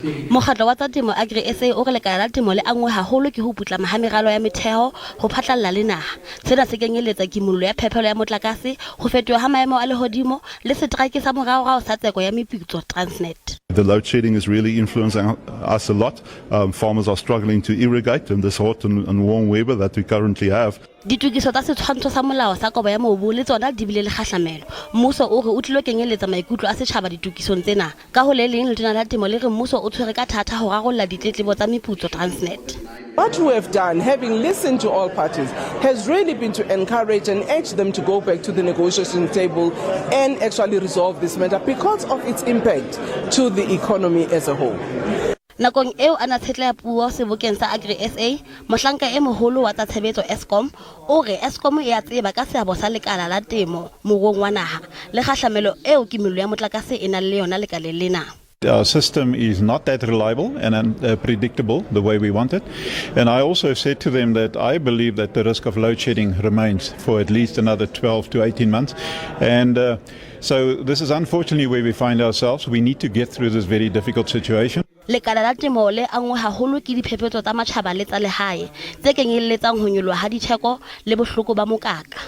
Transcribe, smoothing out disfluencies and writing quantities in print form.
Mokgatlo wa tsa temo Agri SA o re lekala la temo le anngwe haholo ke ho putlama ha meralo ya metheo ho phatlalla le naha. Sena se kenyelletsa kimollo ya phepelo ya motlakase, ho fetoha ha maemo a lehodimo le seteraeke sa moraorao sa tseko ya meputso Transnet. The load shedding is really influencing us a lot. Farmers are struggling to irrigate in this hot and warm weather that we currently have. Ditokiso tsa setshwantsho sa molao sa kobo ya mobu le tsona di bile le kgahlamelo. Mmuso o re o tlilo kenyelletsa maikutlo a setjhaba ditokisong tsena. Ka ho le leng, Letona la Temo le re mmuso o tshwere ka thata ho rarolla ditletlebo tsa meputso Transnet. What we have done, having listened to all parties, has really been to encourage and urge them to go back to the negotiation table and actually resolve this matter because of its impact to the economy as a whole. Nakong eo a na tshetleha puo sebokeng sa Agri SA, mohlanka e moholo wa tsa tshebetso Eskom o re Eskom e a tseba ka seabo sa lekala la temo moruong wa naha le kgahlamelo eo kimollo ya motlakase e nang le yona lekaleng lena. Our system is not that reliable and predictable the way we want it. And I also said to them that I believe that the risk of load shedding remains for at least another 12 to 18 months. And so this is unfortunately where we find ourselves. We need to get through this very difficult situation. Lekala la temo le anngwe haholo ke diphephetso tsa matjhaba le tsa lehae tse kenyelletsang ho nyoloha ha ditheko le bohloko ba mokaka.